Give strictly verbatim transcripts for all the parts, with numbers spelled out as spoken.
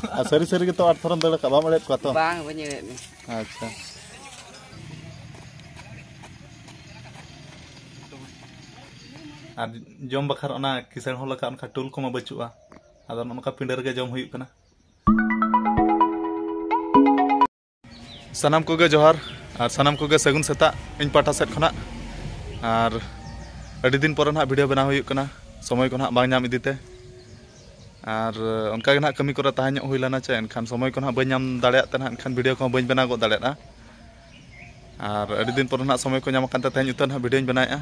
ᱟᱨ ᱥᱟᱹᱨᱤ ᱥᱟᱹᱨᱤ ᱜᱮᱛᱚ ᱟᱴ ᱛᱷᱚᱨᱮᱢ ᱫᱟᱹᱲ ᱟᱠᱟᱫ, ᱵᱟᱢ ᱮᱲᱮᱭᱮᱫ ᱠᱚᱣᱟ ᱛᱚ? ᱵᱟᱝ, ᱵᱟᱹᱧ ᱮᱲᱮᱭᱮᱫ ᱢᱮᱭᱟ᱾ ᱟᱪᱪᱷᱟ᱾ ᱟᱨ ᱡᱚᱢ ᱵᱟᱠᱷᱨᱟ ᱚᱱᱟ ᱠᱤᱥᱟᱹᱬ ᱦᱚᱲ ᱞᱮᱠᱟ ᱚᱱᱠᱟ ᱴᱩᱞ ᱠᱚᱢᱟ ᱵᱟᱹᱪᱩᱜᱼᱟ, ᱟᱫᱚ ᱱᱚᱜᱼᱚ ᱱᱚᱝᱠᱟ ᱯᱤᱸᱰᱟᱹ ᱨᱮᱜᱮ ᱡᱚᱢ ᱦᱩᱭᱩᱜ ᱠᱟᱱᱟ᱾ ᱥᱟᱱᱟᱢ ᱠᱚᱜᱮ ᱡᱚᱦᱟᱨ ᱟᱨ ᱥᱟᱱᱟᱢ ᱠᱚᱜᱮ ᱥᱟᱹᱜᱩᱱ ᱥᱮᱛᱟᱜ ᱤᱧ ᱯᱟᱦᱴᱟ ᱥᱮᱫ ᱠᱷᱚᱱᱟᱜ᱾ ᱟᱨ ᱟᱹᱰᱤ ᱫᱤᱱ ᱯᱚᱨᱮ ᱱᱟᱦᱟᱜ ᱵᱷᱤᱰᱤᱭᱳ ᱵᱮᱱᱟᱣ ᱦᱩᱭᱩᱜ ᱠᱟᱱᱟ, ᱥᱚᱢᱚᱭ ᱠᱚ ᱱᱟᱦᱟᱜ ᱵᱟᱝ ᱧᱟᱢ ᱤᱫᱤᱛᱮ᱾ ᱟᱨ ᱚᱱᱠᱟ ᱜᱮ ᱱᱟᱦᱟᱜ ᱠᱟᱹᱢᱤ ᱠᱚᱨᱮ ᱛᱟᱦᱮᱸ ᱧᱚᱜ ᱦᱩᱭ ᱞᱮᱱᱟ ᱪᱮ, ᱮᱱᱠᱷᱟᱱ ᱥᱚᱢᱚᱭ ᱠᱚ ᱱᱟᱦᱟᱜ ᱵᱟᱹᱧ ᱧᱟᱢ ᱫᱟᱲᱮᱭᱟᱜ ᱛᱮ ᱱᱟᱦᱟᱜ ᱮᱱᱠᱷᱟᱱ ᱵᱷᱤᱰᱤᱭᱳ ᱠᱚᱦᱚᱸ ᱵᱟᱹᱧ ᱵᱮᱱᱟᱣ ᱜᱚᱫ ᱫᱟᱲᱮᱭᱟᱜᱼᱟ᱾ ᱟᱨ ᱟᱹᱰᱤ ᱫᱤᱱ ᱯᱚᱨᱮ ᱱᱟᱦᱟᱜ ᱥᱚᱢᱚᱭ ᱠᱚ ᱧᱟᱢ ᱟᱠᱟᱱ ᱛᱮ ᱛᱮᱦᱮᱧ ᱩᱛᱟᱹᱨ ᱱᱟᱦᱟᱜ ᱵᱷᱤᱰᱤᱭᱳᱧ ᱵᱮᱱᱟᱣᱮᱫᱼᱟ᱾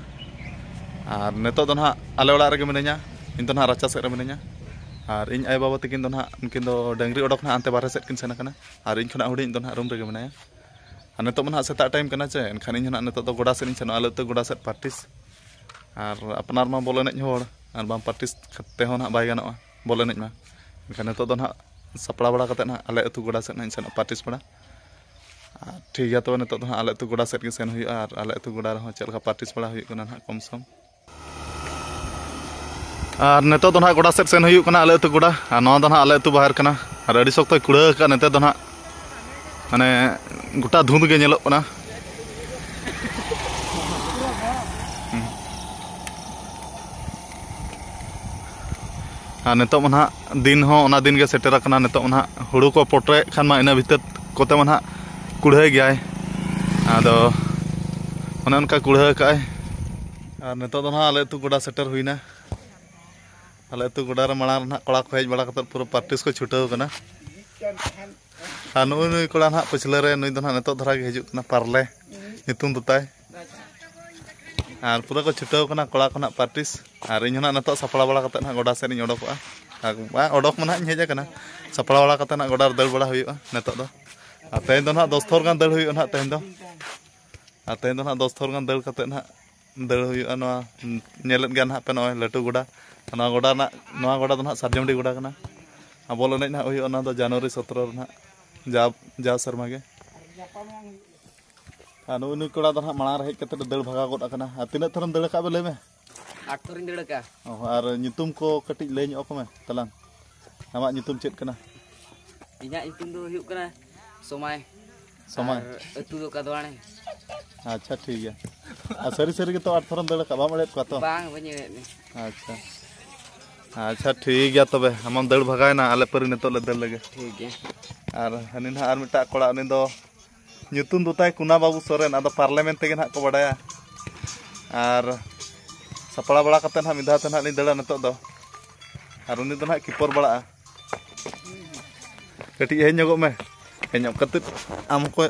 ᱟᱨ ᱱᱤᱛᱚᱜ ᱫᱚ ᱱᱟᱦᱟᱜ ᱟᱞᱮ ᱚᱲᱟᱜ ᱨᱮᱜᱮ ᱢᱤᱱᱟᱹᱧᱟ, ᱤᱧ ᱫᱚ ᱱᱟᱦᱟᱜ ᱨᱟᱪᱟ ᱥᱮᱫ ᱨᱮ ᱢᱤᱱᱟᱹᱧᱟ᱾ ᱟᱨ ᱤᱧ ᱟᱭᱳᱼᱵᱟᱵᱟ ᱛᱟᱹᱠᱤᱱ ᱫᱚ ᱱᱟᱦᱟᱜ ᱩᱱᱠᱤᱱ ᱫᱚ ᱰᱟᱹᱝᱨᱤ ᱚᱰᱚᱠ ᱱᱟᱦᱟᱜ ᱦᱟᱱᱛᱮ ᱵᱟᱨᱦᱮ ᱥᱮᱫ ᱠᱤᱱ ᱥᱮᱱ ᱟᱠᱟᱱᱟ᱾ ᱟᱨ ᱤᱧ ᱠᱷᱚᱱᱟᱜ ᱦᱩᱰᱤᱧ ᱫᱚ ᱱᱟᱦᱟᱜ ᱨᱩᱢ ᱨᱮᱜᱮ ᱢᱮᱱᱟᱭᱟ᱾ ᱟᱨ ᱱᱤᱛᱚᱜ ᱢᱟ ᱱᱟᱦᱟᱜ ᱥᱮᱛᱟᱜ ᱴᱟᱭᱤᱢ ᱠᱟᱱᱟ ᱪᱮ, ᱮᱱᱠᱷᱟᱱ ᱤᱧ ᱦᱚᱸ ᱱᱟᱦᱟᱜ ᱱᱤᱛᱚᱜ ᱫᱚ ᱜᱚᱰᱟ ᱥᱮᱫ ᱤᱧ ᱥᱮᱱᱚᱜᱼᱟ, ᱟᱞᱮ ᱟᱹᱛᱩ ᱜᱚᱰᱟ ᱥᱮᱫ ᱯᱨᱮᱠᱴᱤᱥ᱾ ᱟᱨ ᱟᱯᱱᱟᱨ ᱢᱟ ᱵᱚᱞ ᱮᱱᱮᱡ ᱦᱚᱲ, ᱟᱨ ᱵᱟᱝ ᱯᱨᱮᱠᱴᱤᱥ ᱛᱮᱦᱚᱸ ᱱᱟᱦᱟᱜ ᱵᱟᱭ ᱜᱟᱱᱚᱜᱼᱟ ᱵᱚᱞ ᱮᱱᱮᱡ ᱢᱟ᱾ ᱮᱱᱠᱷᱟᱱ ᱱᱤᱛᱚᱜ ᱫᱚ ᱱᱟᱦᱟᱜ ᱥᱟᱯᱲᱟᱣ ᱵᱟᱲᱟ ᱠᱟᱛᱮᱫ ᱱᱟᱦᱟᱜ ᱟᱞᱮ ᱟᱹᱛᱩ ᱜᱚᱰᱟ ᱥᱮᱫ ᱱᱟᱦᱟᱜ ᱤᱧ ᱥᱮᱱᱚᱜᱼᱟ ᱯᱨᱮᱠᱴᱤᱥ ᱵᱟᱲᱟ᱾ ᱟᱨ ᱴᱷᱤᱠ ᱜᱮᱭᱟ, ᱛᱚᱵᱮ ᱱᱤᱛᱚᱜ ᱫᱚ ᱱᱟᱦᱟᱜ ᱟᱞᱮ ᱟᱹᱛᱩ ᱜᱚᱰᱟ ᱥᱮᱫ ᱜᱮ ᱥᱮᱱ ᱦᱩᱭᱩᱜᱼᱟ, ᱟᱨ ᱟᱞᱮ ᱟᱹᱛᱩ ᱜᱚᱰᱟ ᱨᱮᱦᱚᱸ ᱪᱮᱫ ᱞᱮᱠᱟ ᱯᱨᱮᱠᱴᱤᱥ ᱵᱟᱲᱟ ᱦᱩᱭᱩᱜ ᱠᱟᱱᱟ ᱱᱟᱦᱟᱜ ᱠᱚᱢ ᱥᱚᱢ᱾ ᱟᱨ ᱱᱤᱛᱚᱜ ᱫᱚ ᱱᱟᱦᱟᱜ ᱜᱚᱰᱟ ᱥᱮᱫ ᱥᱮᱱ ᱦᱩᱭᱩᱜ ᱠᱟᱱᱟ, ᱟᱞᱮ ᱟᱹᱛᱩ ᱜᱚᱰᱟ᱾ ᱟᱨ ᱱᱚᱣᱟ ᱫᱚ ᱱᱟᱦᱟᱜ ᱟᱞᱮ ᱟᱹᱛᱩ ᱵᱟᱦᱮᱨ ᱠᱟᱱᱟ᱾ ᱟᱨ ᱟᱹᱰᱤ ᱥᱚᱠᱛᱚᱭ ᱠᱩᱲᱦᱟᱹ ᱟᱠᱟᱫᱼᱟ ᱱᱤᱛᱚᱜ ᱫᱚ ᱱᱟᱦᱟᱜ, ᱢᱟᱱᱮ, ᱜᱚᱴᱟ ᱫᱷᱩᱸᱫ ᱜᱮ ᱧᱮᱞᱚᱜ ᱠᱟᱱᱟ᱾ ᱦᱩᱸ᱾ ᱟᱨ ᱱᱤᱛᱚᱜ ᱢᱟ ᱱᱟᱦᱟᱜ ᱫᱤᱱ ᱦᱚᱸ ᱚᱱᱟ ᱫᱤᱱ ᱜᱮ ᱥᱮᱴᱮᱨ ᱟᱠᱟᱱᱟ᱾ ᱱᱤᱛᱚᱜ ᱢᱟ ᱱᱟᱦᱟᱜ ᱦᱩᱲᱩ ᱠᱚ ᱯᱚᱴᱨᱮᱫ ᱠᱷᱟᱱ ᱢᱟ ᱤᱱᱟᱹ ᱵᱷᱤᱛᱟᱹᱨ ᱠᱚᱛᱮ ᱢᱟ ᱱᱟᱦᱟᱜ ᱠᱩᱲᱦᱟᱹᱭ ᱜᱮᱭᱟᱭ᱾ ᱟᱫᱚ ᱚᱱᱮ ᱚᱱᱠᱟ ᱠᱩᱲᱦᱟᱹ ᱟᱠᱟᱫᱼᱟᱭ᱾ ᱟᱨ ᱱᱤᱛᱚᱜ ᱫᱚ ᱱᱟᱦᱟᱜ ᱟᱞᱮ ᱟᱹᱛᱩ ᱜᱚᱰᱟ ᱥᱮᱴᱮᱨ ᱦᱩᱭᱱᱟ᱾ ᱟᱞᱮ ᱟᱹᱛᱩ ᱜᱚᱰᱟ ᱨᱮ ᱢᱟᱲᱟᱝ ᱨᱮ ᱱᱟᱦᱟᱜ ᱠᱚᱲᱟ ᱠᱚ ᱦᱮᱡ ᱵᱟᱲᱟ ᱠᱟᱛᱮᱫ ᱯᱩᱨᱟᱹ ᱯᱨᱮᱠᱴᱤᱥ ᱠᱚ ᱪᱷᱩᱴᱟᱹᱣ ᱠᱟᱱᱟ᱾ ᱟᱨ ᱱᱩᱜᱼᱩᱭ ᱱᱩᱭ ᱠᱚᱲᱟ ᱱᱟᱦᱟᱜ ᱯᱟᱹᱪᱷᱞᱟᱹ ᱨᱮ, ᱱᱩᱭ ᱫᱚ ᱱᱟᱦᱟᱜ ᱱᱤᱛᱚᱜ ᱫᱷᱟᱨᱟ ᱜᱮ ᱦᱤᱡᱩᱜ ᱠᱟᱱᱟ, ᱯᱟᱨᱞᱮ ᱧᱩᱛᱩᱢ ᱫᱚ ᱛᱟᱭ᱾ ᱟᱨ ᱯᱩᱨᱟᱹ ᱠᱚ ᱪᱷᱩᱴᱟᱹᱣ ᱠᱟᱱᱟ ᱠᱚᱲᱟ ᱠᱚ ᱱᱟᱦᱟᱜ ᱯᱨᱮᱠᱴᱤᱥ᱾ ᱟᱨ ᱤᱧ ᱦᱚᱸ ᱱᱟᱦᱟᱜ ᱱᱤᱛᱚᱜ ᱥᱟᱯᱲᱟᱣ ᱵᱟᱲᱟ ᱠᱟᱛᱮᱫ ᱱᱟᱦᱟᱜ ᱜᱚᱰᱟ ᱥᱮᱫ ᱤᱧ ᱚᱰᱚᱠᱚᱜᱼᱟ᱾ ᱟᱨ ᱵᱟᱝ, ᱚᱰᱚᱠ ᱢᱟ ᱱᱟᱦᱟᱜ ᱤᱧ ᱦᱮᱡ ᱟᱠᱟᱱᱟ, ᱥᱟᱯᱲᱟᱣ ᱵᱟᱲᱟ ᱠᱟᱛᱮᱫ ᱱᱟᱦᱟᱜ ᱜᱚᱰᱟ ᱨᱮ ᱫᱟᱹᱲ ᱵᱟᱲᱟ ᱦᱩᱭᱩᱜᱼᱟ ᱱᱤᱛᱚᱜ ᱫᱚ᱾ ᱟᱨ ᱛᱮᱦᱮᱧ ᱫᱚ ᱱᱟᱦᱟᱜ ᱫᱚᱥ ᱛᱷᱚᱨ ᱜᱟᱱ ᱫᱟᱹᱲ ᱦᱩᱭᱩᱜᱼᱟ ᱱᱟᱦᱟᱜ ᱛᱮᱦᱮᱧ ᱫᱚ᱾ ᱟᱨ ᱛᱮᱦᱮᱧ ᱫᱚ ᱱᱟᱦᱟᱜ ᱫᱚᱥ ᱛᱷᱚᱨ ᱜᱟᱱ ᱫᱟᱹᱲ ᱠᱟᱛᱮᱫ ᱱᱟᱦᱟᱜ ᱫᱟᱹᱲ ᱦᱩᱭᱩᱜᱼᱟ᱾ ᱱᱚᱣᱟ ᱧᱮᱞᱮᱫ ᱜᱮᱭᱟ ᱱᱟᱦᱟᱜ ᱯᱮ, ᱱᱚᱜᱼᱚᱭ ᱞᱟᱹᱴᱩ ᱜᱚᱰᱟ, ᱱᱚᱣᱟ ᱜᱚᱰᱟ ᱨᱮᱱᱟᱜ, ᱱᱚᱣᱟ ᱜᱚᱰᱟ ᱫᱚ ᱱᱟᱦᱟᱜ ᱥᱟᱨᱡᱚᱢᱰᱤ ᱜᱚᱰᱟ ᱠᱟᱱᱟ᱾ ᱟᱨ ᱵᱚᱞ ᱮᱱᱮᱡ ᱱᱟᱦᱟᱜ ᱦᱩᱭᱩᱜᱼᱟ, ᱚᱱᱟ ᱫᱚ ᱡᱟᱱᱩᱣᱟᱨᱤ ᱥᱚᱛᱨᱚ ᱨᱮ ᱱᱟᱦᱟᱜ, ᱡᱟ, ᱡᱟ ᱥᱮᱨᱢᱟ ᱜᱮ᱾ ᱟᱨ ᱱᱩᱜᱼᱩ ᱱᱩᱭ ᱠᱚᱲᱟ ᱫᱚ ᱱᱟᱦᱟᱜ ᱢᱟᱲᱟᱝ ᱨᱮ ᱦᱮᱡ ᱠᱟᱛᱮᱫ ᱮ ᱫᱟᱹᱲ ᱵᱷᱟᱜᱟᱣ ᱜᱚᱫ ᱟᱠᱟᱱᱟ᱾ ᱟᱨ ᱛᱤᱱᱟᱹᱜ ᱛᱷᱚᱨᱮᱢ ᱫᱟᱹᱲ ᱟᱠᱟᱫ ᱵᱮ, ᱞᱟᱹᱭ ᱢᱮ? ᱟᱴ ᱛᱷᱚᱨᱤᱧ ᱫᱟᱹᱲ ᱟᱠᱟᱫᱼᱟ᱾ ᱚ, ᱟᱨ ᱧᱩᱛᱩᱢ ᱠᱚ ᱠᱟᱹᱴᱤᱡ ᱞᱟᱹᱭ ᱧᱚᱜ ᱟᱠᱚ ᱢᱮ ᱛᱟᱞᱟᱝ, ᱟᱢᱟᱜ ᱧᱩᱛᱩᱢ ᱪᱮᱫ ᱠᱟᱱᱟ? ᱤᱧᱟᱹᱜ ᱧᱩᱛᱩᱢ ᱫᱚ ᱦᱩᱭᱩᱜ ᱠᱟᱱᱟ ᱥᱚᱢᱟᱭ᱾ ᱥᱚᱢᱟᱭ᱾ ᱟᱨ ᱟᱹᱛᱩ ᱫᱚ ᱠᱟᱫᱣᱟᱲᱮ᱾ ᱟᱪᱪᱷᱟ, ᱴᱷᱤᱠ ᱜᱮᱭᱟ᱾ ᱟᱨ ᱥᱟᱹᱨᱤ ᱥᱟᱹᱨᱤ ᱜᱮᱛᱚ ᱟᱴ ᱛᱷᱚᱨᱮᱢ ᱫᱟᱹᱲ ᱟᱠᱟᱫ, ᱵᱟᱢ ᱮᱲᱮᱭᱮᱫ ᱠᱚᱣᱟ ᱛᱚ? ᱵᱟᱝ, ᱵᱟᱹᱧ ᱮᱲᱮᱭᱮᱫ ᱢᱮ᱾ ᱟᱪᱪᱷᱟ᱾ ᱟᱪᱪᱷᱟ, ᱴᱷᱤᱠ ᱜᱮᱭᱟ ᱛᱚᱵᱮ, ᱟᱢᱮᱢ ᱫᱟᱹᱲ ᱵᱷᱟᱜᱟᱣᱮᱱᱟ, ᱟᱞᱮ ᱯᱟᱹᱨᱤ ᱱᱤᱛᱚᱜ ᱞᱮ ᱫᱟᱹᱲ ᱞᱮᱜᱮ᱾ ᱴᱷᱤᱠ ᱜᱮᱭᱟ᱾ ᱟᱨ ᱦᱟᱹᱱᱤ ᱱᱟᱦᱟᱜ ᱟᱨ ᱢᱤᱫᱴᱟᱜ ᱠᱚᱲᱟ, ᱩᱱᱤ ᱫᱚ ᱧᱩᱛᱩᱢ ᱫᱚ ᱛᱟᱭ ᱠᱩᱱᱟ ᱵᱟᱹᱵᱩ ᱥᱚᱨᱮᱱ, ᱟᱫᱚ ᱯᱟᱨᱞᱮ ᱢᱮᱱᱛᱮ ᱜᱮ ᱱᱟᱦᱟᱜ ᱠᱚ ᱵᱟᱰᱟᱭᱟ᱾ ᱟᱨ ᱥᱟᱯᱲᱟᱣ ᱵᱟᱲᱟ ᱠᱟᱛᱮ ᱱᱟᱦᱟᱜ ᱢᱤᱫ ᱫᱷᱟᱣ ᱛᱮ ᱱᱟᱦᱟᱜ ᱞᱤᱧ ᱫᱟᱹᱲᱟ ᱱᱤᱛᱚᱜ ᱫᱚ᱾ ᱟᱨ ᱩᱱᱤ ᱫᱚ ᱱᱟᱦᱟᱜ ᱠᱤᱯᱚᱨ ᱵᱟᱲᱟᱜᱼᱟ᱾ ᱠᱟᱹᱴᱤᱡ ᱦᱮᱡ ᱧᱚᱜᱚᱜ ᱢᱮ᱾ ᱦᱮᱡ ᱧᱚᱜ ᱠᱟᱛᱮ ᱟᱢ ᱦᱚᱸᱠᱚ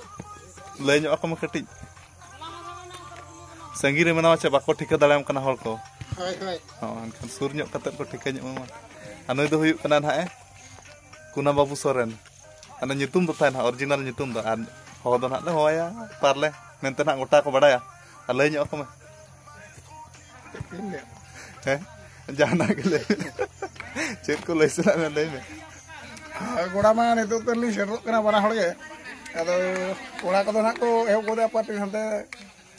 ᱞᱟᱹᱭ ᱧᱚᱜ ᱟᱠᱚ ᱢᱮ ᱠᱟᱹᱴᱤᱡ᱾ ᱥᱟᱺᱜᱤᱧ ᱨᱮ ᱢᱮᱱᱟᱢᱟ ᱪᱮ, ᱵᱟᱠᱚ ᱴᱷᱤᱠᱟᱹ ᱫᱟᱲᱮᱭᱟᱢ ᱠᱟᱱᱟ ᱦᱚᱲ ᱠᱚ᱾ ᱦᱳᱭ, ᱦᱳᱭ᱾ ᱦᱚᱸ, ᱮᱱᱠᱷᱟᱱ ᱥᱩᱨ ᱧᱚᱜ ᱠᱟᱛᱮ ᱠᱚ ᱴᱷᱤᱠᱟᱹ ᱧᱚᱜ ᱢᱮᱢᱟ᱾ ᱟᱨ ᱱᱩᱭ ᱫᱚ ᱦᱩᱭᱩᱜ ᱠᱟᱱᱟ ᱱᱟᱦᱟᱜ ᱮ ᱠᱩᱱᱟ ᱵᱟᱹᱵᱩ ᱥᱚᱨᱮᱱ᱾ ᱟᱫᱚ ᱧᱩᱛᱩᱢ ᱫᱚ ᱛᱟᱭ ᱱᱟᱦᱟᱜ, ᱚᱨᱤᱡᱤᱱᱟᱞ ᱧᱩᱛᱩᱢ ᱫᱚ, ᱟᱨ ᱦᱚᱦᱚ ᱫᱚ ᱱᱟᱦᱟᱜ ᱞᱮ ᱦᱚᱦᱚᱭᱟ ᱯᱟᱨᱞᱮ ᱢᱮᱱᱛᱮ ᱱᱟᱦᱟᱜ ᱜᱚᱴᱟ ᱠᱚ ᱵᱟᱰᱟᱭᱟ᱾ ᱟᱨ ᱞᱟᱹᱭ ᱧᱚᱜ ᱟᱠᱚ ᱢᱮ᱾ ᱪᱮᱫ ᱤᱧ ᱞᱟᱹᱭᱟ? ᱦᱮᱸ? ᱡᱟᱦᱟᱱᱟᱜ ᱜᱮ ᱞᱟᱹᱭ ᱢᱮ᱾ ᱪᱮᱫ ᱠᱚ ᱞᱟᱹᱭ ᱥᱟᱱᱟᱭᱮᱫ ᱢᱮᱭᱟ, ᱞᱟᱹᱭ ᱢᱮ᱾ ᱟᱨ ᱜᱚᱲᱟ ᱢᱟ ᱱᱤᱛᱚᱜ ᱛᱮᱞᱤᱧ ᱥᱮᱴᱮᱨᱚᱜ ᱠᱟᱱᱟ ᱵᱟᱱᱟ ᱦᱚᱲ ᱜᱮ᱾ ᱟᱫᱚ ᱠᱚᱲᱟ ᱠᱚᱫᱚ ᱱᱟᱦᱟᱜ ᱠᱚ ᱮᱦᱚᱵ ᱜᱚᱫᱟ ᱯᱟᱨᱴᱤ ᱦᱟᱱᱛᱮ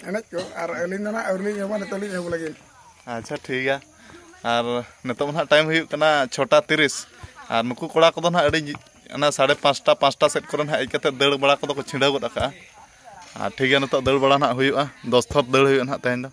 ᱮᱱᱮᱡ ᱠᱚ, ᱟᱨ ᱟᱹᱞᱤᱧ ᱫᱚ ᱱᱟᱦᱟᱜ ᱟᱹᱣᱨᱤ ᱞᱤᱧ ᱮᱦᱚᱵᱟ, ᱱᱤᱛᱚᱜ ᱞᱤᱧ ᱮᱦᱚᱵ ᱞᱟᱹᱜᱤᱫ᱾ ᱟᱪᱪᱷᱟ, ᱴᱷᱤᱠ ᱜᱮᱭᱟ᱾ ᱟᱨ ᱱᱤᱛᱚᱜ ᱢᱟ ᱱᱟᱦᱟᱜ ᱴᱟᱭᱤᱢ ᱦᱩᱭᱩᱜ ᱠᱟᱱᱟ ᱪᱷᱚᱴᱟ ᱛᱤᱨᱤᱥ, ᱟᱨ ᱱᱩᱠᱩ ᱠᱚᱲᱟ ᱠᱚᱫᱚ ᱱᱟᱦᱟᱜ ᱟᱹᱰᱤ ᱚᱱᱟ ᱥᱟᱲᱮ ᱯᱟᱸᱪᱴᱟ, ᱯᱟᱸᱪᱴᱟ ᱥᱮᱫ ᱠᱚᱨᱮ ᱱᱟᱦᱟᱜ ᱦᱮᱡ ᱠᱟᱛᱮ ᱫᱟᱹᱲ ᱵᱟᱲᱟ ᱠᱚᱫᱚ ᱠᱚ ᱪᱷᱤᱰᱟᱹᱣ ᱜᱚᱫ ᱟᱠᱟᱜᱼᱟ᱾ ᱟᱨ ᱴᱷᱤᱠ ᱜᱮᱭᱟ, ᱱᱤᱛᱚᱜ ᱫᱟᱹᱲ ᱵᱟᱲᱟ ᱱᱟᱦᱟᱜ ᱦᱩᱭᱩᱜᱼᱟ, ᱫᱚᱥ ᱛᱷᱚᱨ ᱫᱟᱹᱲ ᱦᱩᱭᱩᱜᱼᱟ ᱱᱟᱦᱟᱜ ᱛᱮᱦᱮᱧ ᱫᱚ᱾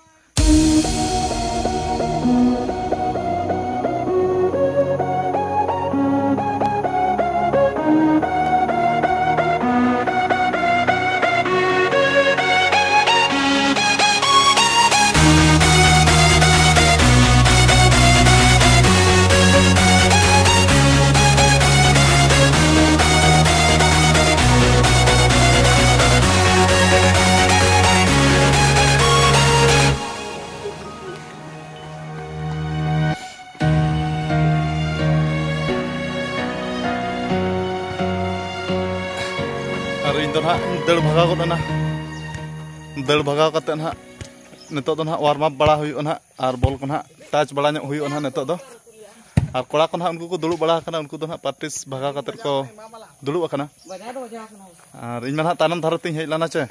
ᱟᱨ ᱤᱧ ᱫᱚ ᱱᱟᱦᱟᱜ ᱤᱧ ᱫᱟᱹᱲ ᱵᱷᱟᱜᱟᱣ ᱜᱚᱫ ᱮᱱᱟ᱾ ᱫᱟᱹᱲ ᱵᱷᱟᱜᱟᱣ ᱠᱟᱛᱮᱫ ᱱᱟᱦᱟᱜ ᱱᱤᱛᱚᱜ ᱫᱚ ᱱᱟᱦᱟᱜ ᱣᱟᱨᱢ ᱟᱯ ᱵᱟᱲᱟ ᱦᱩᱭᱩᱜᱼᱟ ᱱᱟᱦᱟᱜ, ᱟᱨ ᱵᱚᱞ ᱠᱚ ᱱᱟᱦᱟᱜ ᱴᱟᱪ ᱵᱟᱲᱟ ᱧᱚᱜ ᱦᱩᱭᱩᱜᱼᱟ ᱱᱟᱦᱟᱜ ᱱᱤᱛᱚᱜ ᱫᱚ᱾ ᱟᱨ ᱠᱚᱲᱟ ᱠᱚ ᱱᱟᱦᱟᱜ ᱩᱱᱠᱩ ᱠᱚ ᱫᱩᱲᱩᱵ ᱵᱟᱲᱟ ᱟᱠᱟᱱᱟ, ᱩᱱᱠᱩ ᱫᱚ ᱱᱟᱦᱟᱜ ᱯᱨᱮᱠᱴᱤᱥ ᱵᱷᱟᱜᱟᱣ ᱠᱟᱛᱮᱫ ᱠᱚ ᱫᱩᱲᱩᱵ ᱟᱠᱟᱱᱟ᱾ ᱟᱨ ᱤᱧ ᱢᱟ ᱱᱟᱦᱟᱜ ᱛᱟᱭᱱᱚᱢ ᱫᱷᱟᱨᱮ ᱛᱤᱧ ᱦᱮᱡ ᱞᱮᱱᱟ ᱪᱮ,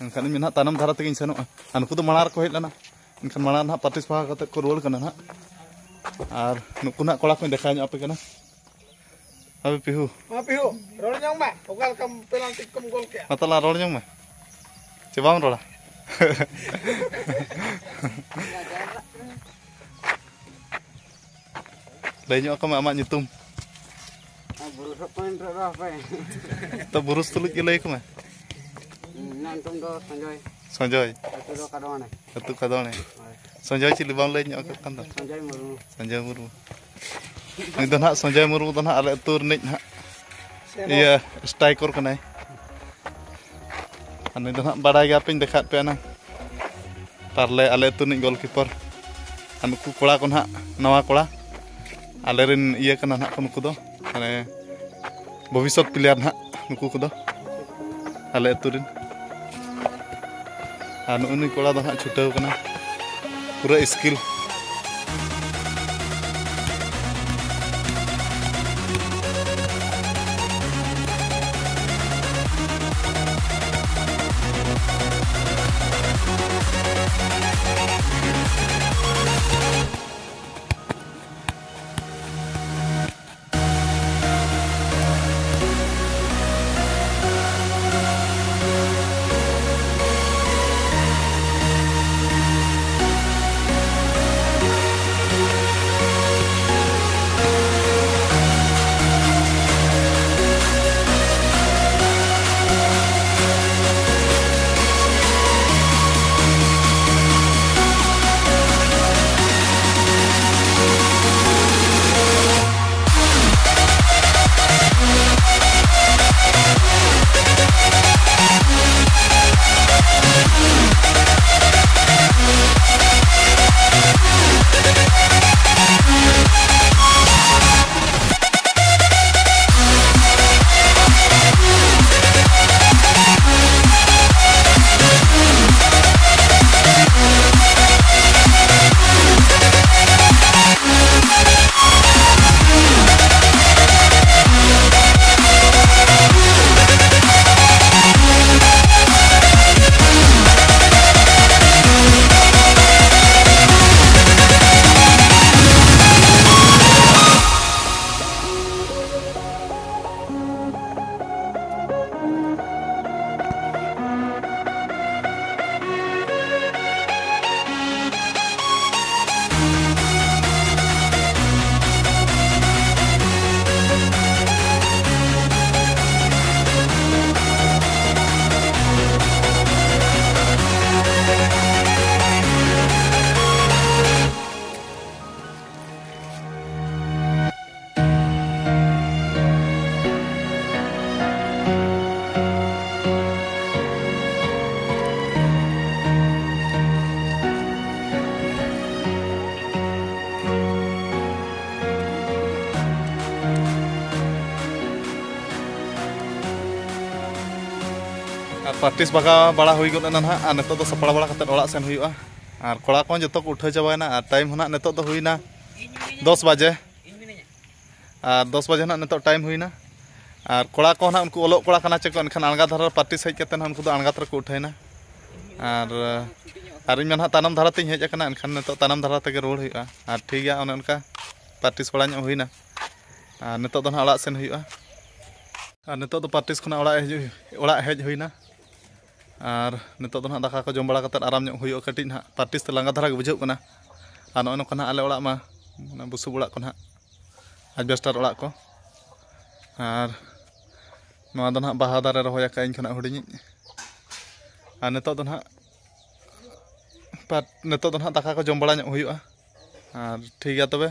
ᱮᱱᱠᱷᱟᱱ ᱤᱧ ᱢᱟ ᱱᱟᱦᱟᱜ ᱛᱟᱭᱱᱚᱢ ᱫᱷᱟᱨᱮ ᱛᱮᱜᱤᱧ ᱥᱮᱱᱚᱜᱼᱟ᱾ ᱟᱨ ᱱᱩᱠᱩ ᱫᱚ ᱢᱟᱲᱟᱝ ᱨᱮᱠᱚ ᱦᱮᱡ ᱞᱮᱱᱟ, ᱮᱱᱠᱷᱟᱱ ᱢᱟᱲᱟᱝ ᱱᱟᱦᱟᱜ ᱯᱨᱮᱠᱴᱤᱥ ᱵᱷᱟᱜᱟᱣ ᱠᱟᱛᱮᱫ ᱠᱚ ᱨᱩᱣᱟᱹᱲ ᱠᱟᱱᱟ ᱱᱟᱦᱟᱜ᱾ ᱟᱨ ᱱᱩᱠᱩ ᱱᱟᱦᱟᱜ ᱠᱚᱲᱟ ᱠᱚᱧ ᱫᱮᱠᱷᱟᱣ ᱧᱚᱜ ᱟᱯᱮ ᱠᱟᱱᱟ᱾ ᱟᱵᱮ ᱯᱤᱦᱩ᱾ ᱢᱟ ᱯᱤᱦᱩ, ᱨᱚᱲ ᱧᱚᱝ ᱢᱮ᱾ ᱚᱠᱟ ᱞᱮᱠᱟᱢ ᱯᱮᱱᱟᱞᱴᱤ ᱠᱚᱢ ᱜᱳᱞ ᱠᱮᱜᱼᱟ? ᱢᱟ ᱛᱟᱞᱟᱝ ᱨᱚᱲ ᱧᱚᱝ ᱢᱮ᱾ ᱪᱮ ᱵᱟᱢ ᱨᱚᱲᱟ? ᱞᱟᱹᱭ ᱧᱚᱜ ᱟᱠᱚ ᱢᱮ ᱟᱢᱟᱜ ᱧᱩᱛᱩᱢ᱾ ᱟᱨ ᱵᱩᱨᱩ ᱥᱚᱜ ᱠᱚ ᱱᱤᱛᱚᱜ ᱫᱚ ᱦᱟᱯᱮ᱾ ᱛᱚ ᱵᱩᱨᱩ ᱛᱩᱞᱩᱡ ᱜᱮ ᱞᱟᱹᱭ ᱟᱠᱚ ᱢᱮ᱾ ᱤᱧᱟᱹᱜ ᱧᱩᱛᱩᱢ ᱫᱚ ᱥᱚᱧᱡᱚᱭ᱾ ᱥᱚᱧᱡᱚᱭ᱾ ᱟᱹᱛᱩ ᱫᱚ ᱠᱟᱫᱚᱣᱟᱱᱮ᱾ ᱟᱹᱛᱩ ᱠᱟᱫᱚᱣᱟᱱᱮ᱾ ᱦᱳᱭ᱾ ᱥᱚᱧᱡᱚᱭ ᱪᱤᱞᱤ ᱵᱟᱢ ᱞᱟᱹᱭ ᱧᱚᱜ ᱟᱠᱟᱫ ᱠᱟᱱ ᱫᱚ? ᱥᱚᱧᱡᱚᱭ ᱢᱩᱨᱢᱩ᱾ ᱥᱚᱧᱡᱚᱭ ᱢᱩᱨᱢᱩ᱾ ᱱᱩᱭ ᱫᱚ ᱱᱟᱦᱟᱜ ᱥᱚᱧᱡᱚᱭ ᱢᱩᱨᱢᱩ ᱫᱚ ᱱᱟᱦᱟᱜ ᱟᱞᱮ ᱟᱹᱛᱩ ᱨᱤᱱᱤᱡ ᱱᱟᱦᱟᱜ ᱥᱮᱨᱚ᱾ ᱤᱭᱟᱹ ᱥᱴᱨᱟᱭᱠᱚᱨ ᱠᱟᱱᱟᱭ᱾ ᱟᱨ ᱱᱩᱭ ᱫᱚ ᱱᱟᱦᱟᱜ ᱵᱟᱲᱟᱭ ᱜᱮᱭᱟᱯᱮᱧ ᱫᱮᱠᱷᱟᱣᱮᱫ ᱯᱮᱭᱟ ᱱᱟᱝ᱾ ᱯᱟᱨᱞᱮ ᱟᱞᱮ ᱟᱹᱛᱩ ᱨᱤᱱᱤᱡ ᱜᱳᱞᱠᱤᱯᱟᱨ᱾ ᱟᱨ ᱱᱩᱠᱩ ᱠᱚᱲᱟ ᱠᱚ ᱱᱟᱦᱟᱜ ᱱᱟᱣᱟ ᱠᱚᱲᱟ᱾ ᱟᱞᱮᱨᱮᱱ ᱤᱭᱟᱹ ᱠᱟᱱᱟ ᱱᱟᱦᱟᱜ ᱠᱚ ᱱᱩᱠᱩ ᱫᱚ᱾ ᱢᱟᱱᱮ ᱵᱷᱚᱵᱤᱥᱥᱚᱛ ᱯᱞᱮᱭᱟᱨ ᱱᱟᱦᱟᱜ ᱱᱩᱠᱩ ᱠᱚᱫᱚ᱾ ᱟᱞᱮ ᱟᱹᱛᱩ ᱨᱮᱱ᱾ ᱟᱨ ᱱᱩᱜᱼᱩ ᱱᱩᱭ ᱠᱚᱲᱟ ᱫᱚ ᱦᱟᱸᱜ ᱪᱷᱩᱴᱟᱹᱣ ᱠᱟᱱᱟ ᱯᱩᱨᱟᱹ ᱥᱠᱤᱞ᱾ ᱯᱨᱮᱠᱴᱤᱥ ᱵᱷᱟᱜᱟᱣ ᱵᱟᱲᱟ ᱦᱩᱭ ᱜᱚᱫ ᱮᱱᱟ ᱱᱟᱦᱟᱜ, ᱟᱨ ᱱᱤᱛᱚᱜ ᱫᱚ ᱥᱟᱯᱲᱟᱣ ᱵᱟᱲᱟ ᱠᱟᱛᱮᱫ ᱚᱲᱟᱜ ᱥᱮᱱ ᱦᱩᱭᱩᱜᱼᱟ᱾ ᱟᱨ ᱠᱚᱲᱟ ᱠᱚᱦᱚᱸ ᱡᱚᱛᱚ ᱠᱚ ᱩᱴᱷᱟᱹᱣ ᱪᱟᱵᱟᱭᱮᱱᱟ, ᱟᱨ ᱴᱟᱭᱤᱢ ᱦᱚᱸ ᱱᱟᱦᱟᱜ ᱱᱤᱛᱚᱜ ᱫᱚ ᱦᱩᱭᱱᱟ ᱫᱚᱥ ᱵᱟᱡᱮ᱾ ᱟᱨ ᱫᱚᱥ ᱵᱟᱡᱮ ᱱᱟᱦᱟᱜ ᱱᱤᱛᱚᱜ ᱴᱟᱭᱤᱢ ᱦᱩᱭᱱᱟ᱾ ᱟᱨ ᱠᱚᱲᱟ ᱠᱚ ᱱᱟᱦᱟᱜ ᱩᱱᱠᱩ ᱚᱞᱚᱜ ᱠᱚᱲᱟ ᱠᱟᱱᱟ ᱪᱮ ᱠᱚ, ᱮᱱᱠᱷᱟᱱ ᱟᱬᱜᱟ ᱫᱷᱟᱨᱟ ᱨᱮ ᱯᱨᱮᱠᱴᱤᱥ ᱦᱮᱡ ᱠᱟᱛᱮ ᱱᱟᱦᱟᱜ ᱩᱱᱠᱩ ᱫᱚ ᱟᱬᱜᱟ ᱫᱷᱟᱨᱟ ᱠᱚ ᱩᱴᱷᱟᱹᱭᱮᱱᱟ᱾ ᱟᱨ, ᱟᱨ ᱤᱧ ᱢᱟ ᱱᱟᱦᱟᱜ ᱛᱟᱭᱱᱚᱢ ᱫᱷᱟᱨᱟ ᱛᱮᱧ ᱦᱮᱡ ᱟᱠᱟᱱᱟ, ᱮᱱᱠᱷᱟᱱ ᱱᱤᱛᱚᱜ ᱛᱟᱭᱱᱚᱢ ᱫᱷᱟᱨᱟ ᱛᱮᱜᱮ ᱨᱩᱣᱟᱹᱲ ᱦᱩᱭᱩᱜᱼᱟ᱾ ᱟᱨ ᱴᱷᱤᱠ ᱜᱮᱭᱟ, ᱚᱱᱮ ᱚᱱᱠᱟ ᱯᱨᱮᱠᱴᱤᱥ ᱵᱟᱲᱟ ᱧᱚᱜ ᱦᱩᱭᱱᱟ᱾ ᱟᱨ ᱱᱤᱛᱚᱜ ᱫᱚ ᱱᱟᱦᱟᱜ ᱚᱲᱟᱜ ᱥᱮᱱ ᱦᱩᱭᱩᱜᱼᱟ᱾ ᱟᱨ ᱱᱤᱛᱚᱜ ᱫᱚ ᱯᱨᱮᱠᱴᱤᱥ ᱠᱷᱚᱱᱟᱜ ᱚᱲᱟᱜ ᱦᱮᱡ ᱦᱩᱭ-, ᱚᱲᱟᱜ ᱦᱮᱡ ᱦᱩᱭᱱᱟ᱾ ᱟᱨ ᱱᱤᱛᱚᱜ ᱫᱚ ᱱᱟᱦᱟᱜ ᱫᱟᱠᱟ ᱠᱚ ᱡᱚᱢ ᱵᱟᱲᱟ ᱠᱟᱛᱮᱫ ᱟᱨᱟᱢ ᱧᱚᱜ ᱦᱩᱭᱩᱜᱼᱟ ᱠᱟᱹᱴᱤᱡ ᱱᱟᱦᱟᱜ, ᱯᱨᱮᱠᱴᱤᱥ ᱛᱮ ᱞᱟᱸᱜᱟ ᱫᱷᱟᱨᱟ ᱜᱮ ᱵᱩᱡᱷᱟᱹᱜ ᱠᱟᱱᱟ᱾ ᱟᱨ ᱱᱚᱜᱼᱚᱭ ᱱᱚᱝᱠᱟ ᱱᱟᱦᱟᱜ ᱟᱞᱮ ᱚᱲᱟᱜ ᱢᱟ, ᱢᱟᱱᱮ, ᱵᱩᱥᱩᱵ ᱚᱲᱟᱜ ᱠᱚ ᱱᱟᱦᱟᱜ, ᱟᱡᱵᱮᱥᱴᱟᱨ ᱚᱲᱟᱜ ᱠᱚ᱾ ᱟᱨ ᱱᱚᱣᱟ ᱫᱚ ᱱᱟᱦᱟᱜ ᱵᱟᱦᱟ ᱫᱟᱨᱮ ᱨᱚᱦᱚᱭ ᱟᱠᱟᱫ ᱤᱧ ᱠᱷᱚᱱᱟᱜ ᱦᱩᱰᱤᱧᱤᱡ᱾ ᱟᱨ ᱱᱤᱛᱚᱜ ᱫᱚ ᱱᱟᱦᱟᱜ ᱯᱟᱴ-, ᱱᱤᱛᱚᱜ ᱫᱚ ᱱᱟᱦᱟᱜ ᱫᱟᱠᱟ ᱠᱚ ᱡᱚᱢ ᱵᱟᱲᱟ ᱧᱚᱜ ᱦᱩᱭᱩᱜᱼᱟ᱾ ᱟᱨ ᱴᱷᱤᱠ ᱜᱮᱭᱟ ᱛᱚᱵᱮ,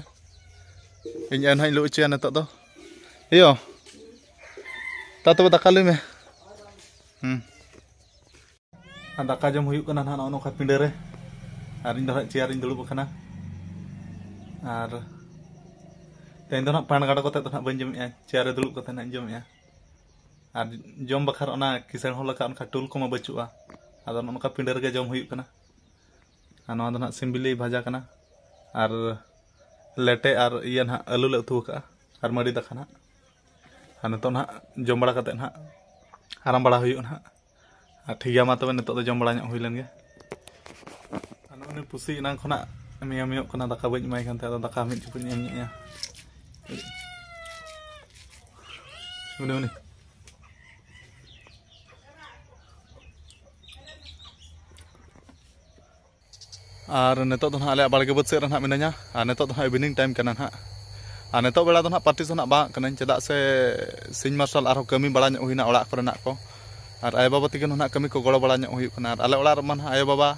ᱤᱧ ᱟᱭᱳ ᱱᱟᱦᱟᱜ ᱤᱧ ᱞᱩ ᱦᱚᱪᱚᱭᱟ ᱱᱤᱛᱚᱜ ᱫᱚ᱾ ᱤᱭᱳ, ᱛᱟ ᱛᱚᱵᱮ ᱫᱟᱠᱟ ᱞᱩᱭ ᱢᱮ᱾ ᱦᱩᱸ᱾ ᱟᱨ ᱫᱟᱠᱟ ᱡᱚᱢ ᱦᱩᱭᱩᱜ ᱠᱟᱱᱟ ᱱᱟᱦᱟᱜ ᱱᱚᱜᱼᱚ ᱱᱚᱝᱠᱟ ᱯᱤᱸᱰᱟᱹ ᱨᱮ᱾ ᱟᱨ ᱤᱧ ᱫᱚ ᱱᱟᱦᱟᱜ ᱪᱮᱭᱟᱨ ᱨᱤᱧ ᱫᱩᱲᱩᱵ ᱟᱠᱟᱱᱟ᱾ ᱟᱨ ᱛᱮᱦᱮᱧ ᱫᱚ ᱱᱟᱦᱟᱜ ᱯᱟᱱ ᱜᱟᱰᱚ ᱠᱟᱛᱮ ᱫᱚ ᱱᱟᱦᱟᱜ ᱵᱟᱹᱧ ᱡᱚᱢᱮᱜᱼᱟ, ᱪᱮᱭᱟᱨ ᱨᱮ ᱫᱩᱲᱩᱵ ᱠᱟᱛᱮ ᱱᱟᱦᱟᱜ ᱤᱧ ᱡᱚᱢᱮᱜᱼᱟ᱾ ᱟᱨ ᱡᱚᱢ ᱵᱟᱠᱷᱨᱟ ᱚᱱᱟ ᱠᱤᱥᱟᱹᱬ ᱦᱚᱲ ᱞᱮᱠᱟ ᱚᱱᱠᱟ ᱴᱩᱞ ᱠᱚᱢᱟ ᱵᱟᱹᱪᱩᱜᱼᱟ᱾ ᱟᱫᱚ ᱱᱚᱜᱼᱚ ᱱᱚᱝᱠᱟ ᱯᱤᱸᱰᱟᱹ ᱨᱮᱜᱮ ᱡᱚᱢ ᱦᱩᱭᱩᱜ ᱠᱟᱱᱟ᱾ ᱟᱨ ᱱᱚᱣᱟ ᱫᱚ ᱱᱟᱦᱟᱜ ᱥᱤᱢ ᱵᱤᱞᱤ ᱵᱷᱟᱡᱟ ᱠᱟᱱᱟ᱾ ᱟᱨ ᱞᱮᱴᱮ ᱟᱨ ᱤᱭᱟᱹ ᱱᱟᱦᱟᱜ ᱟᱹᱞᱩ ᱞᱮ ᱩᱛᱩ ᱟᱠᱟᱜᱼᱟ᱾ ᱟᱨ ᱢᱟᱹᱨᱤ ᱫᱟᱠᱟ ᱱᱟᱦᱟᱜ᱾ ᱟᱨ ᱱᱤᱛᱚᱜ ᱱᱟᱦᱟᱜ ᱡᱚᱢ ᱵᱟᱲᱟ ᱠᱟᱛᱮᱫ ᱱᱟᱦᱟᱜ ᱟᱨᱟᱢ ᱵᱟᱲᱟ ᱦᱩᱭᱩᱜᱼᱟ ᱱᱟᱦᱟᱜ᱾ ᱟᱨ ᱴᱷᱤᱠ ᱜᱮᱭᱟ, ᱢᱟ ᱛᱚᱵᱮ ᱱᱤᱛᱚᱜ ᱫᱚ ᱡᱚᱢ ᱵᱟᱲᱟ ᱧᱚᱜ ᱦᱩᱭ ᱞᱮᱱ ᱜᱮ᱾ ᱟᱨ ᱱᱚᱜᱼᱚᱭ ᱱᱩᱭ ᱯᱩᱥᱤ ᱮᱱᱟᱝ ᱠᱷᱚᱱᱟᱜ ᱢᱮᱭᱚ ᱢᱮᱭᱚᱜ ᱠᱟᱱᱟ, ᱫᱟᱠᱟ ᱵᱟᱹᱧ ᱮᱢᱟᱭ ᱠᱟᱱ ᱛᱟᱦᱮᱸᱫ, ᱟᱫᱚ ᱫᱟᱠᱟ ᱢᱤᱫ ᱪᱩᱯᱩᱫ ᱤᱧ ᱮᱢ ᱧᱚᱜ ᱟᱭᱟ᱾ ᱩᱱᱤ, ᱩᱱᱤ᱾ ᱟᱨ ᱱᱤᱛᱚᱜ ᱫᱚ ᱱᱟᱦᱟᱜ ᱟᱞᱮᱭᱟᱜ ᱵᱟᱲᱜᱮ ᱵᱟᱹᱫᱽ ᱥᱮᱫ ᱨᱮ ᱱᱟᱦᱟᱜ ᱢᱤᱱᱟᱹᱧᱟ᱾ ᱟᱨ ᱱᱤᱛᱚᱜ ᱫᱚ ᱱᱟᱦᱟᱜ ᱤᱵᱷᱤᱱᱤᱝ ᱴᱟᱭᱤᱢ ᱠᱟᱱᱟ ᱱᱟᱦᱟᱜ᱾ ᱟᱨ ᱱᱤᱛᱚᱜ ᱵᱮᱲᱟ ᱫᱚ ᱱᱟᱦᱟᱜ ᱯᱨᱮᱠᱴᱤᱥ ᱫᱚ ᱱᱟᱦᱟᱜ ᱵᱟᱝ ᱠᱟᱹᱱᱟᱹᱧ, ᱪᱮᱫᱟᱜ ᱥᱮ ᱥᱤᱧ ᱢᱟᱨᱥᱟᱞ ᱟᱨᱦᱚᱸ ᱠᱟᱹᱢᱤ ᱵᱟᱲᱟ ᱧᱚᱜ ᱦᱩᱭᱱᱟ ᱚᱲᱟᱜ ᱠᱚᱨᱮᱱᱟᱜ ᱠᱚ᱾ ᱟᱨ ᱟᱭᱳᱼᱵᱟᱵᱟ ᱛᱟᱹᱠᱤᱱ ᱦᱚᱸ ᱱᱟᱦᱟᱜ ᱠᱟᱹᱢᱤ ᱠᱚ ᱜᱚᱲᱚ ᱵᱟᱲᱟ ᱧᱚᱜ ᱦᱩᱭᱩᱜ ᱠᱟᱱᱟ᱾ ᱟᱨ ᱟᱞᱮ ᱚᱲᱟᱜ ᱨᱮᱢᱟ ᱱᱟᱦᱟᱜ ᱟᱭᱳᱼᱵᱟᱵᱟ,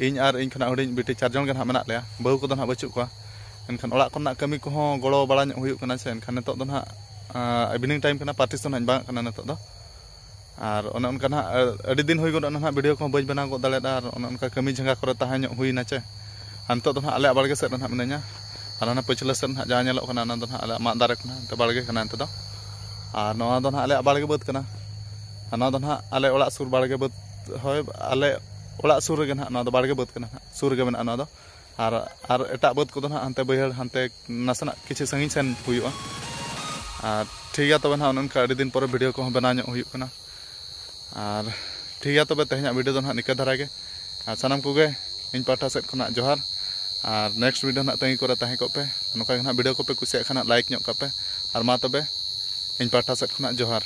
ᱤᱧ ᱟᱨ ᱤᱧ ᱠᱷᱚᱱᱟᱜ ᱦᱩᱰᱤᱧ ᱵᱤᱴᱤ ᱪᱟᱨ ᱡᱚᱱ ᱜᱮ ᱱᱟᱦᱟᱜ ᱢᱮᱱᱟᱜ ᱞᱮᱭᱟ, ᱵᱟᱹᱦᱩ ᱠᱚᱫᱚ ᱱᱟᱦᱟᱜ ᱵᱟᱹᱪᱩᱜ ᱠᱚᱣᱟ᱾ ᱮᱱᱠᱷᱟᱱ ᱚᱲᱟᱜ ᱠᱚᱨᱮᱱᱟᱜ ᱠᱟᱹᱢᱤ ᱠᱚᱦᱚᱸ ᱜᱚᱲᱚ ᱵᱟᱲᱟ ᱧᱚᱜ ᱦᱩᱭᱩᱜ ᱠᱟᱱᱟ ᱥᱮ, ᱮᱱᱠᱷᱟᱱ ᱱᱤᱛᱚᱜ ᱫᱚ ᱱᱟᱦᱟᱜ, ᱟᱸ, ᱤᱵᱷᱤᱱᱤᱝ ᱴᱟᱭᱤᱢ ᱠᱟᱱᱟ, ᱯᱨᱮᱠᱴᱤᱥ ᱫᱚ ᱱᱟᱦᱟᱜ ᱵᱟᱝ ᱠᱟᱱᱟ ᱱᱤᱛᱚᱜ ᱫᱚ᱾ ᱟᱨ ᱚᱱᱮ ᱚᱱᱠᱟ ᱱᱟᱦᱟᱜ, ᱟᱹᱰᱤ ᱫᱤᱱ ᱦᱩᱭ ᱜᱚᱫ ᱮᱱᱟ ᱱᱟᱦᱟᱜ ᱵᱷᱤᱰᱤᱭᱳ ᱠᱚᱦᱚᱸ ᱵᱟᱹᱧ ᱵᱮᱱᱟᱣ ᱜᱚᱫ ᱫᱟᱲᱮᱭᱟᱫᱟ, ᱟᱨ ᱚᱱᱮ ᱚᱱᱠᱟ ᱠᱟᱹᱢᱤ ᱡᱷᱟᱸᱜᱟ ᱠᱚᱨᱮ ᱛᱟᱦᱮᱸ ᱧᱚᱜ ᱦᱩᱭᱱᱟ ᱪᱮ᱾ ᱟᱨ ᱱᱤᱛᱚᱜ ᱫᱚ ᱱᱟᱦᱟᱜ ᱟᱞᱮᱭᱟᱜ ᱵᱟᱲᱜᱮ ᱥᱮᱫ ᱨᱮ ᱱᱟᱦᱟᱜ ᱢᱤᱱᱟᱹᱧᱟ᱾ ᱟᱨ ᱦᱟᱱᱟ ᱯᱟᱹᱪᱷᱞᱟᱹ ᱥᱮᱫ ᱱᱟᱦᱟᱜ ᱡᱟᱦᱟᱸ ᱧᱮᱞᱚᱜ ᱠᱟᱱᱟ, ᱚᱱᱟ ᱫᱚ ᱱᱟᱦᱟᱜ ᱟᱞᱮᱭᱟᱜ ᱢᱟᱫ ᱫᱟᱨᱮ ᱠᱟᱱᱟ, ᱱᱚᱛᱮ ᱵᱟᱲᱜᱮ ᱠᱟᱱᱟ ᱱᱚᱛᱮ ᱫᱚ᱾ ᱟᱨ ᱱᱚᱣᱟ ᱫᱚ ᱱᱟᱦᱟᱜ ᱟᱞᱮᱭᱟᱜ ᱵᱟᱲᱜᱮ ᱵᱟᱹᱫᱽ ᱠᱟᱱᱟ᱾ ᱟᱨ ᱱᱚᱣᱟ ᱫᱚ ᱱᱟᱦᱟᱜ ᱟᱞᱮ ᱚᱲᱟᱜ ᱥᱩᱨ ᱵᱟᱲᱜᱮ ᱵᱟᱹᱫᱽ, ᱦᱳᱭ, ᱟᱞᱮ ᱚᱲᱟᱜ ᱥᱩᱨ ᱨᱮᱜᱮ ᱱᱟᱦᱟᱜ, ᱱᱚᱣᱟ ᱫᱚ ᱵᱟᱲᱜᱮ ᱵᱟᱹᱫᱽ ᱠᱟᱱᱟ ᱱᱟᱦᱟᱜ, ᱥᱩᱨ ᱨᱮᱜᱮ ᱢᱮᱱᱟᱜᱼᱟ ᱱᱚᱣᱟ ᱫᱚ᱾ ᱟᱨ, ᱟᱨ ᱮᱴᱟᱜ ᱵᱟᱹᱫᱽ ᱠᱚᱫᱚ ᱱᱟᱦᱟᱜ ᱦᱟᱱᱛᱮ ᱵᱟᱹᱭᱦᱟᱹᱲ, ᱦᱟᱱᱛᱮ ᱱᱟᱥᱮᱱᱟᱜ ᱠᱤᱪᱷᱩ ᱥᱟᱺᱜᱤᱧ ᱥᱮᱱ ᱦᱩᱭᱩᱜᱼᱟ᱾ ᱟᱨ ᱴᱷᱤᱠ ᱜᱮᱭᱟ ᱛᱚᱵᱮ ᱱᱟᱦᱟᱜ, ᱚᱱᱮ ᱚᱱᱠᱟ ᱟᱹᱰᱤ ᱫᱤᱱ ᱯᱚᱨᱮ video ᱠᱚᱦᱚᱸ ᱵᱮᱱᱟᱣ ᱧᱚᱜ ᱦᱩᱭᱩᱜ ᱠᱟᱱᱟ᱾ ᱟᱨ ᱴᱷᱤᱠ ᱜᱮᱭᱟ ᱛᱚᱵᱮ, ᱛᱮᱦᱮᱧᱟᱜ video ᱫᱚ ᱱᱟᱦᱟᱜ ᱱᱤᱠᱟᱹ ᱫᱷᱟᱨᱟ ᱜᱮ᱾ ᱟᱨ ᱥᱟᱱᱟᱢ ᱠᱚᱜᱮ ᱤᱧ ᱯᱟᱦᱴᱟ ᱥᱮᱫ ᱠᱷᱚᱱᱟᱜ ᱡᱚᱦᱟᱨ᱾ ᱟᱨ next video ᱱᱟᱦᱟᱜ ᱛᱟᱺᱜᱤ ᱠᱚᱨᱮ ᱛᱟᱦᱮᱸ ᱠᱚᱜ ᱯᱮ᱾ ᱱᱚᱝᱠᱟ ᱜᱮ ᱱᱟᱦᱟᱜ video ᱠᱚᱯᱮ ᱠᱩᱥᱤᱭᱟᱜ ᱠᱷᱟᱱ ᱱᱟᱦᱟᱜ like ᱧᱚᱜ ᱠᱟᱜ ᱯᱮ᱾ ᱟᱨ ᱢᱟ ᱛᱚᱵᱮ, ᱤᱧ ᱯᱟᱦᱴᱟ ᱥᱮᱫ ᱠᱷᱚᱱᱟᱜ ᱡᱚᱦᱟᱨ᱾